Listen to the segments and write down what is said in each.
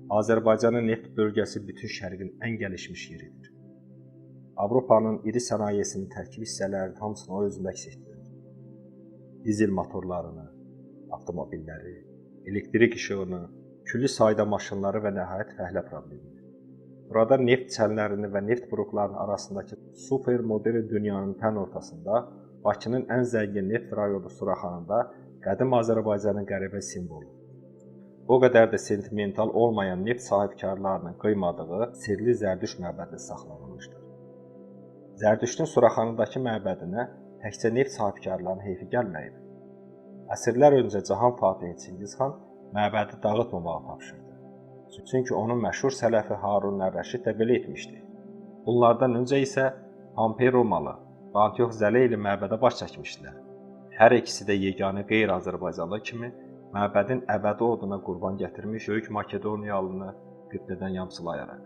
Azərbaycanın neft bölgəsi bütün şərqin ən gəlişmiş yeridir. Avropanın iri sənayesinin tərkib hissələrinin hamısını o özündə əks etdirir. Dizel motorlarını, avtomobilləri, elektrik işığını, külli sayda maşınları və nəhayət fəhlə problemini. Burada neft çənlərinin və neft buruqlarının arasındakı super modern dünyanın tən ortasında, Bakının ən zəngin neft rayonu Suraxanında qədim Azərbaycanın qəribə simvolu. O qədər də sentimental olmayan neft sahibkarlarının qıymadığı sirli Zərdüşt məbədi saxlanılmışdır. Zərdüştün Suraxanıdakı məbədinə təkcə neft sahibkarlarının heyfi gəlməyib. Əsrlər öncə Cahan Fatihi Çingiz xan məbədi dağıtmamağı tapşırdı. Çünki onun məşhur sələfi Harun ər-Rəşid də belə etmişdi. Bunlardan öncə isə Pompey Romalı və Antiox Zəleyli məbədə baş çəkmişdilər. Hər ikisi də yeganə qeyri-Azərbaycanlı kimi məbədin əbədi oduna qurban gətirmiş Böyük Makedoniyalını qiblədən yamsılayaraq.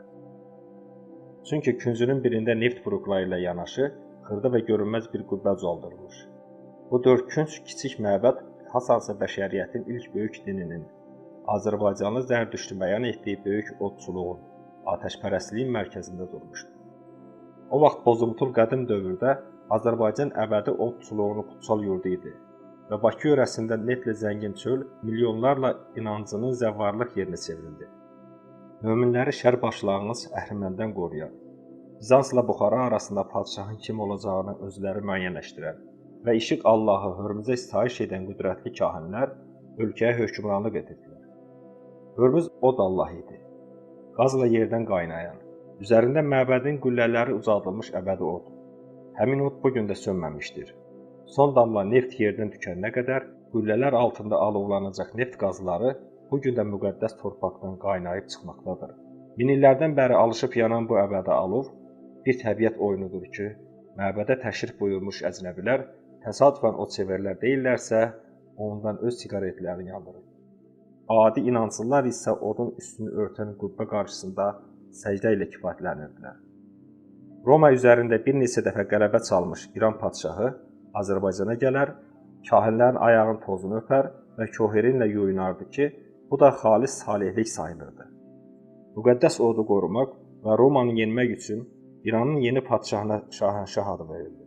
Çünki küncünün birində neft buruqları ilə yanaşı xırda və görünməz bir qübbə ucaldırılmış. Bu dörd künc kiçik məbəd hasansa bəşəriyyətin ilk böyük dininin, Azərbaycanlı Zərdüştü bəyan etdiyi böyük odçuluğun, atəşpərəstliyin mərkəzində durmuşdu. O vaxt bozumtul qədim dövrdə Azərbaycan əbədi odçuluğunun kutsal yurdu idi və Bakı yörəsində neftlə zəngin çöl milyonlarla inancının zəvvarlıq yerinə çevrildi. Möminləri şər başlanğıc əhriməndən qoruyan, Bizansla Buxara arasında padşahın kim olacağını özləri müəyyənləşdirən və işıq Allahı Hörmüzə sitayiş edən qüdrətli kahinlər ölkəyə hökmranlıq edirdilər. Hörmüz od Allah idi. Qazla yerdən qaynayan, üzərində məbədin qüllələri ucaldılmış əbədi od. Həmin od bu gün də sönməmişdir. Son damla neft yerdən tükənənə qədər qüllələr altında alovlanacaq neft qazları bu gün də müqəddəs torpaqdan qaynayıb çıxmaqdadır. Min illərdən bəri alışıb yanan bu əbədi alov bir təbiət oyunudur ki, məbədə təşrif buyurmuş əcnəbilər təsadüfən od sevərlər deyillərsə, ondan öz siqaretlərini yandırır. Adi inanclılar isə odun üstünü örtən qübbə qarşısında səcdə ilə kifayətlənirdilər. Roma üzərində bir neçə dəfə qələbə çalmış İran padşahı Azərbaycana gələr, kahinlərin ayağının tozunu öpər və koherinlə yuyunardı ki, bu da xalis salihlik sayılırdı. Müqəddəs odu qorumaq və Romanı yenmək üçün İranın yeni padşahına Şahənşah adı verildi.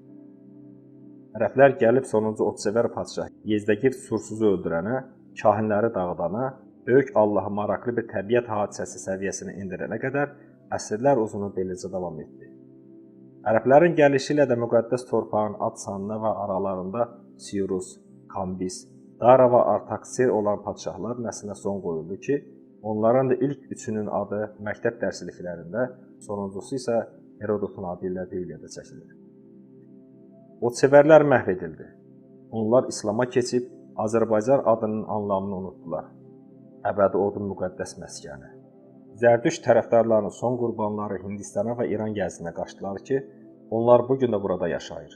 Ərəblər gəlib sonuncu odsevər padşah Yezdəgird Sursuzu öldürənə, kahinləri dağıdana, böyük Allahı maraqlı bir təbiət hadisəsi səviyyəsinə endirənə qədər əsrlər uzunu beləcə davam etdi. Ərəblərin gəlişi ilə də müqəddəs torpağın ad sanına və aralarında Sirus, Kambis, Dara və Artaksir olan padşahlar nəslinə son qoyuldu ki, onların da ilk üçünün adı məktəb dərsliklərində, sonuncusu isə Herodotun adı ilə Bibliyada çəkilir. Odsevərlər məhv edildi. Onlar İslama keçib Azərbaycan adının anlamını unutdular. Əbədi odun müqəddəs məskəni. Zərdüşt tərəfdarlarının son qurbanları Hindistana və İran gəzinə qaçdılar ki, onlar bu gün də burada yaşayır.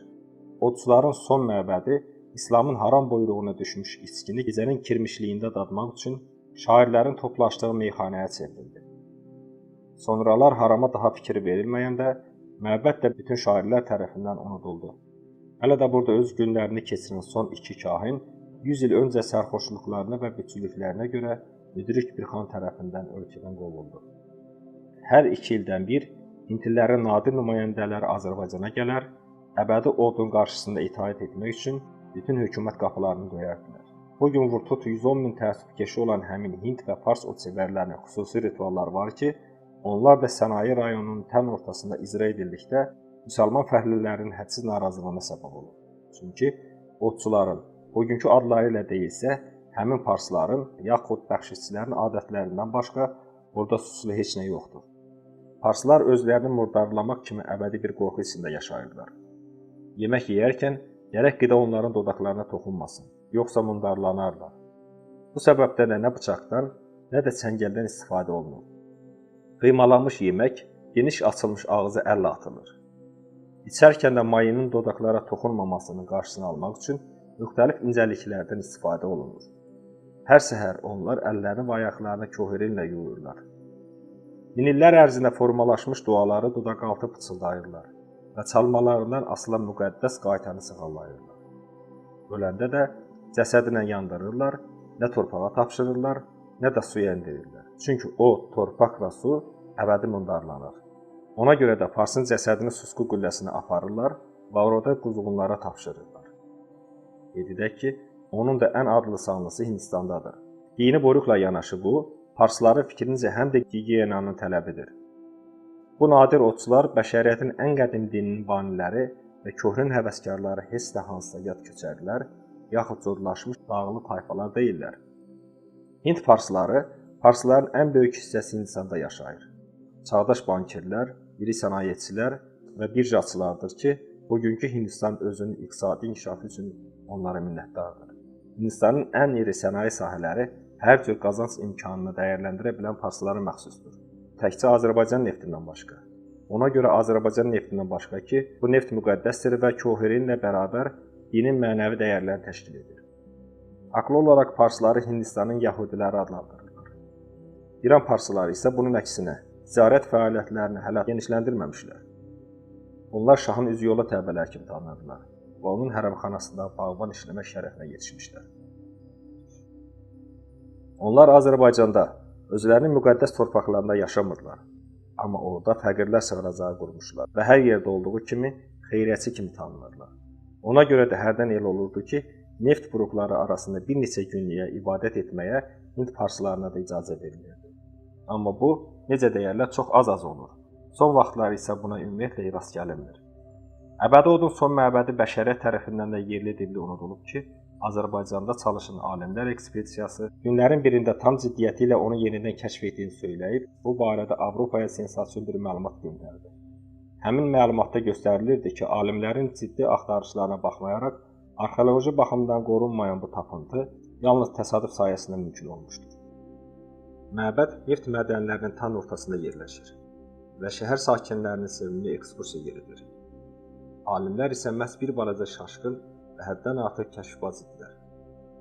Odçuların son məbədi İslamın haram buyruğuna düşmüş içkini gecənin kirmişliyində dadmaq üçün şairlərin toplaşdığı meyxanəyə çevrildi. Sonralar harama daha fikir verilməyəndə məbəd də bütün şairlər tərəfindən unuduldu. Hələ də burada öz günlərini keçirən son iki kahin 100 il öncə sərxoşluqlarına və bütçülüklərinə görə müdrik bir xan tərəfindən ölkədən qovuldu. Hər 2 ildən bir hindlilərin nadir nümayəndələri Azərbaycana gələr, əbədi odun qarşısında itaət etmək üçün bütün hökumət qapılarını döyərdilər. Bu gün vurtut 110 min təəssübkeşi olan həmin Hind və Fars odsevərlərinin xüsusi ritualları var ki, onlar da sənaye rayonunun tən ortasında icra edildikdə müsəlman fəhlələrinin hədsiz narazılığına səbəb olur. Çünki odçuların bugünkü adları ilə deyilsə, həmin farsların yaxud bəxşişçilərin adətlərindən başqa burada suçlu heç nə yoxdur. Farslar özlərini murdarlamaq kimi əbədi bir qorxu içində yaşayırlar. Yemək yeyərkən gərək qida onların dodaqlarına toxunmasın, yoxsa mundarlanarlar. Bu səbəbdən də nə bıçaqdan, nə də çəngəldən istifadə olunur. Qıymalanmış yemək geniş açılmış ağıza əllə atılır. İçərkən də mayının dodaqlara toxunmamasının qarşısını almaq üçün müxtəlif incəliklərdən istifadə olunur. Hər səhər onlar əllərini və ayaqlarını koherinlə yuyurlar. Min illər ərzində formalaşmış duaları dodaqaltı pıçıldayırlar və çalmalarından asılan müqəddəs qaytanı sığallayırlar. Öləndə də cəsədinə yandırırlar, nə torpağa tapşırırlar, nə də suya endirirlər. Çünki od, torpaq və su əbədi mundarlanır. Ona görə də Parsın cəsədini Susqu qülləsinə aparırlar və orada quzğunlara tapşırırlar. Qeyd edək ki, onun da ən adlı sanlısı Hindistandadır. Dini buyrukla yanaşı bu, Parsların fikrincə həm də gigiyenanın tələbidir. Bu nadir otçular bəşəriyyətin ən qədim dininin baniləri və köhnün həvəskarları heç də hansısa yad köçərilər, yaxud codlaşmış dağlı tayfalar deyillər. Hind parsları, parsların ən böyük hissəsi Hindistanda yaşayır. Çağdaş bankirlər, iri sənayeçilər və birjaçılardır ki, bugünkü Hindistan özünün iqtisadi inkişafı üçün onlara minnətdardır. Hindistanın ən iri sənaye sahələri hər cür qazanc imkanını dəyərləndirə bilən parslara məxsusdur. Təkcə Azərbaycan neftindən başqa. Ona görə Azərbaycan neftindən başqa ki, bu neft müqəddəsdir və kohirinlə bərabər dinin mənəvi dəyərlərini təşkil edir. Haqlı olaraq parsları Hindistanın yəhudiləri adlandırırlar. İran parsları isə bunun əksinə ticarət fəaliyyətlərini hələ genişləndirməmişlər. Onlar şahın üzü yola təbələr kimi tanınırlar və onun hərəmxanasında bağban işləmək şərəfinə yetişmişlər. Onlar Azərbaycanda özlərinin müqəddəs torpaqlarında yaşamırlar, amma orada fəqirlər sığınacağı qurmuşlar və hər yerdə olduğu kimi xeyriyyəçi kimi tanınırlar. Ona görə də hərdən elə olurdu ki, neft buruqları arasında bir neçə günlüyə ibadət etməyə Hind parslarına da icazə verilirdi. Amma bu, necə deyərlər, çox az-az olur. Son vaxtlar isə buna ümumiyyətlə rast gəlinmir. Əbədi odun son məbədi bəşəriyyət tərəfindən də yerli dibli unudulub ki, Azərbaycanda çalışan alimlər ekspedisiyası günlərin birində tam ciddiyyəti ilə onu yenidən kəşf etdiyini söyləyib, bu barədə Avropaya sensasiyon bir məlumat göndərdi. Həmin məlumatda göstərilirdi ki, alimlərin ciddi axtarışlarına baxmayaraq, arxeoloji baxımdan qorunmayan bu tapıntı yalnız təsadüf sayəsində mümkün olmuşdur. Məbəd neft mədənlərinin tam ortasında yerləşir və şəhər sakinlərinin sevimli ekskursiya yeridir. Alimlər isə məhz bir balaca şaşqın və həddən artıq kəşfbaz idilər.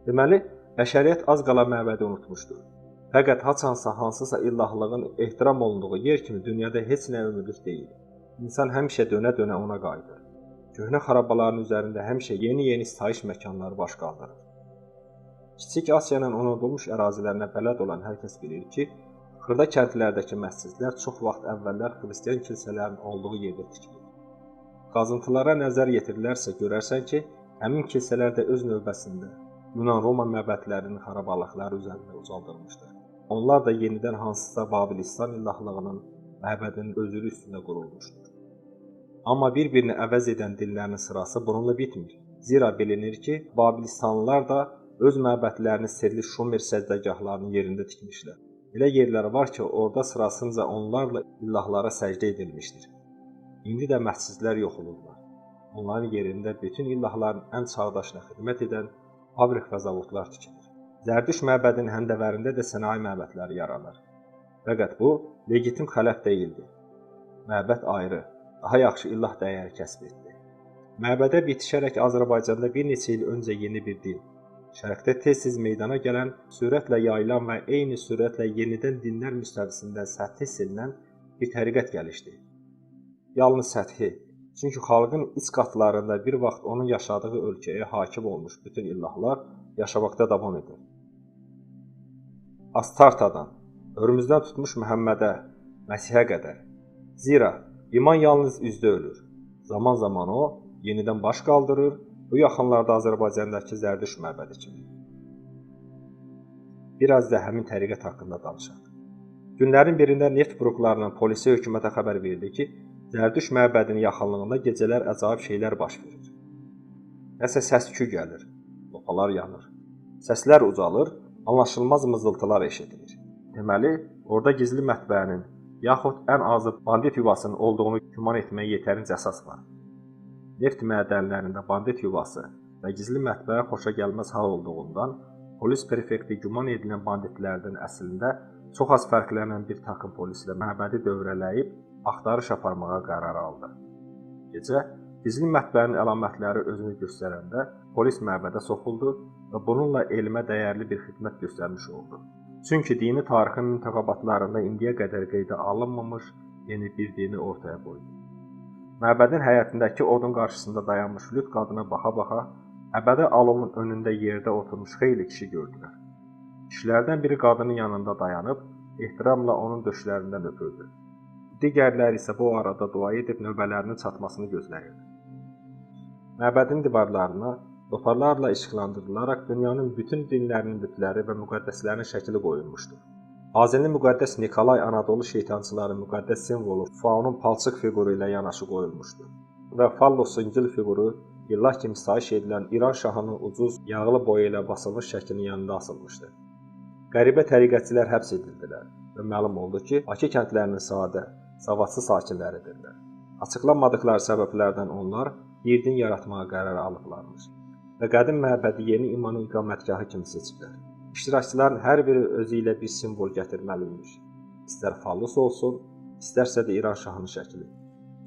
Deməli, bəşəriyyət az qala məbədi unutmuşdur. Fəqət haçansa hansısa illahlığın ehtiram olunduğu yer kimi dünyada heç nə ömürlük deyil. İnsan həmişə dönə-dönə ona qayıdır. Köhnə xarabaların üzərində həmişə yeni-yeni sitayiş məkanları baş qaldırır. Kiçik Asiyanın unudulmuş ərazilərinə bələd olan hər kəs bilir ki, xırda kəndlərdəki məscidlər çox vaxt əvvəllər xristian kilsələrinin olduğu yerdə tikilib. Qazıntılara nəzər yetirilərsə görərsən ki, həmin kilsələr də öz növbəsində Yunan-Roma məbədlərinin xarabalıqları üzərində ucaldılmışdır. Onlar da yenidən hansısa Babilistan illahlığının məbədinin özülü üstündə qurulmuşdur. Amma bir-birini əvəz edən dinlərin sırası bununla bitmir. Zira bilinir ki, Babilistanlılar da öz məbədlərini sirli Şumer səcdəgahlarının yerində tikmişlər. Elə yerlər var ki, orada sırasınca onlarla illahlara səcdə edilmişdir. İndi də məscidlər yox olurlar. Onların yerində bütün illahların ən çağdaşına xidmət edən fabrik və zavodlar tikilir. Zərdüş məbədinin həndəvərində də sənaye məbədləri yaranır. Fəqət bu, legitim xələf deyildi. Məbəd ayrı, daha yaxşı illah dəyəri kəsb etdi. Məbədə bitişərək Azərbaycanda bir neçə il öncə yeni bir din, Şərqdə tez-tez meydana gələn, sürətlə yayılan və eyni sürətlə yenidən dinlər müstəvisində səthi silinən bir təriqət gəlişdi. Yalnız səthi, çünki xalqın iç qatlarında bir vaxt onun yaşadığı ölkəyə hakim olmuş bütün illahlar yaşamaqda davam edir. Astartadan, Hörmüzdən tutmuş Məhəmmədə, Məsihə qədər. Zira iman yalnız üzdə ölür. Zaman-zaman o, yenidən baş qaldırır, bu yaxınlarda Azərbaycandakı Zərdüş məbədi kimi. Biraz da həmin təriqət haqqında danışaq. Günlərin birində neft buruqlarının polisi hökumətə xəbər verdi ki, Zərdüş məbədinin yaxınlığında gecələr əcaib şeylər baş verir. Nəsə səs-küy gəlir, lopalar yanır, səslər ucalır, anlaşılmaz mızıltılar eşidilir. Deməli, orada gizli mətbəənin, yaxud ən azı bandit yuvasının olduğunu güman etməyə yetərincə əsas var. Neft mədənlərində bandit yuvası və gizli mətbəə xoşa gəlməz hal olduğundan polis prefekti güman edilən banditlərdən əslində çox az fərqlənən bir takım polislə məbədi dövrələyib axtarış aparmağa qərar aldı. Gecə gizli mətbəənin əlamətləri özünü göstərəndə polis məbədə soxuldu və bununla elmə dəyərli bir xidmət göstərmiş oldu. Çünki dini tarixin müntəxəbatlarında indiyə qədər qeydə alınmamış yeni bir dini ortaya qoydu. Məbədin həyətindəki odun qarşısında dayanmış lüt qadına baxa-baxa əbədi alovun önündə yerdə oturmuş xeyli kişi gördülər. Kişilərdən biri qadının yanında dayanıb ehtiramla onun döşlərindən öpürdü. Digərləri isə bu arada dua edib növbələrinin çatmasını gözləyirdi. Məbədin divarlarına loparlarla işıqlandırılaraq dünyanın bütün dinlərinin bütləri və müqəddəslərinin şəkili qoyulmuşdu. Azenli müqəddəs Nikolay Anadolu şeytançıların müqəddəs simvolu Faunun palçıq fiquru ilə yanaşı qoyulmuşdu və fallosun gil fiquru illah kimi sayiş edilən İran şahının ucuz yağlı boya ilə basılmış şəklinin yanında asılmışdı. Qəribə təriqətçilər həbs edildilər və məlum oldu ki, Bakı kəndlərinin sadə, savadsız sakinləridirlər. Açıqlanmadıqları səbəblərdən onlar bir din yaratmağa qərar alıblarmış və qədim məbədi yeni imanın iqamətgahı kimi seçiblər. İştirakçıların hər biri özü ilə bir simvol gətirməli imiş. İstər fallus olsun, istərsə də İran şahının şəkli.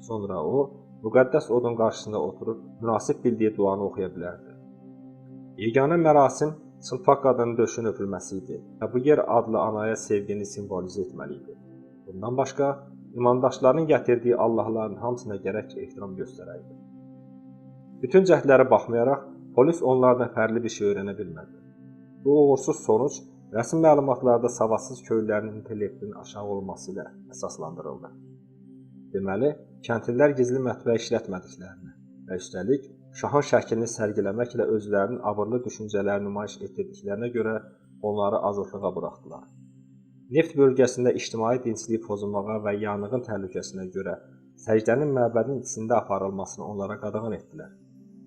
Sonra o, müqəddəs odun qarşısında oturub münasib bildiyi duanı oxuya bilərdi. Yeganə mərasim çılpaq qadının döşünün öpülməsi idi və bu yer adlı anaya sevgini simvolizə etməli idi. Bundan başqa, imandaşların gətirdiyi allahların hamısına gərək ehtiram göstərəydi. Bütün cəhdlərə baxmayaraq, polis onlardan fərqli bir şey öyrənə bilmədi. Bu uğursuz sonuc rəsmi məlumatlarda savadsız köylülərin intellektinin aşağı olması ilə əsaslandırıldı. Deməli, kəndlilər gizli mətbəə işlətmədiklərini və üstəlik şahın şəklini sərgiləməklə özlərinin abırlı düşüncələrini nümayiş etdirdiklərinə görə onları azadlığa buraxdılar. Neft bölgəsində ictimai dincliyi pozulmağa və yanğın təhlükəsinə görə səcdənin məbədin içində aparılmasını onlara qadağan etdilər.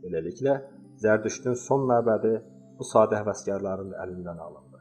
Beləliklə, Zərdüştün son məbədi bu sadə həvəskarların əlindən alındı.